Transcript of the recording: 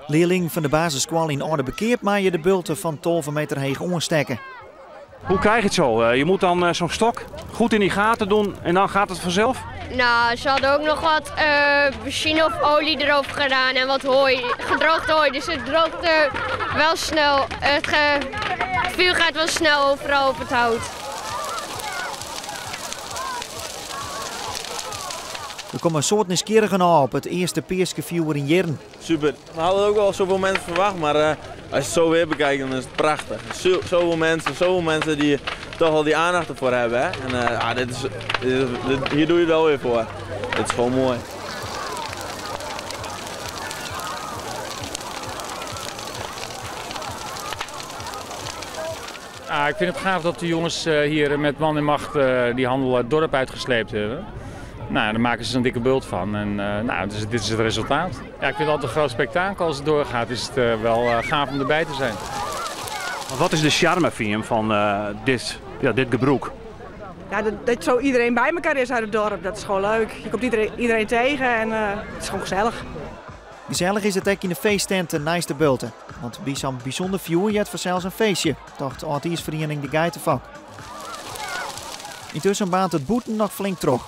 Learlingen fan de basisskoalle yn Aldeberkeap meie de bulte fan 12 meter heech oanstekke. Hoe krijg je het zo? Je moet dan zo'n stok goed in die gaten doen en dan gaat het vanzelf? Nou, ze hadden ook nog wat benzine of olie erover gedaan en wat hooi, gedroogd hooi. Dus het droogt wel snel. Het vuur gaat wel snel overal op het hout. Der komme in soad nijsgjirrigen ôf op it earste peaskefjoer yn jierren. Super. We hadden ook wel zoveel mensen verwacht, maar als je het zo weer bekijkt, dan is het prachtig. Zoveel mensen, zoveel mensen die toch al die aandacht ervoor hebben. Hè? En ja, dit is, dit is, dit, hier doe je het wel weer voor. Het is gewoon mooi. Ah, ik vind het gaaf dat de jongens hier met man en macht die handel het dorp uitgesleept hebben. Nou, daar maken ze een dikke bult van en nou, dus dit is het resultaat. Ja, ik vind het altijd een groot spektakel. Als het doorgaat is het wel gaaf om erbij te zijn. Maar wat is de charme, vind je, van dit gebroek? Ja, dat zo iedereen bij elkaar is uit het dorp, dat is gewoon leuk. Je komt iedereen tegen en het is gewoon gezellig. Gezellig is het ook in de feesttenten naast de bulten. Want bij zo'n bijzonder vuur je het vanzelfs een feestje, dacht de Vereniging de Geitenfok. Intussen baant het boeten nog flink terug.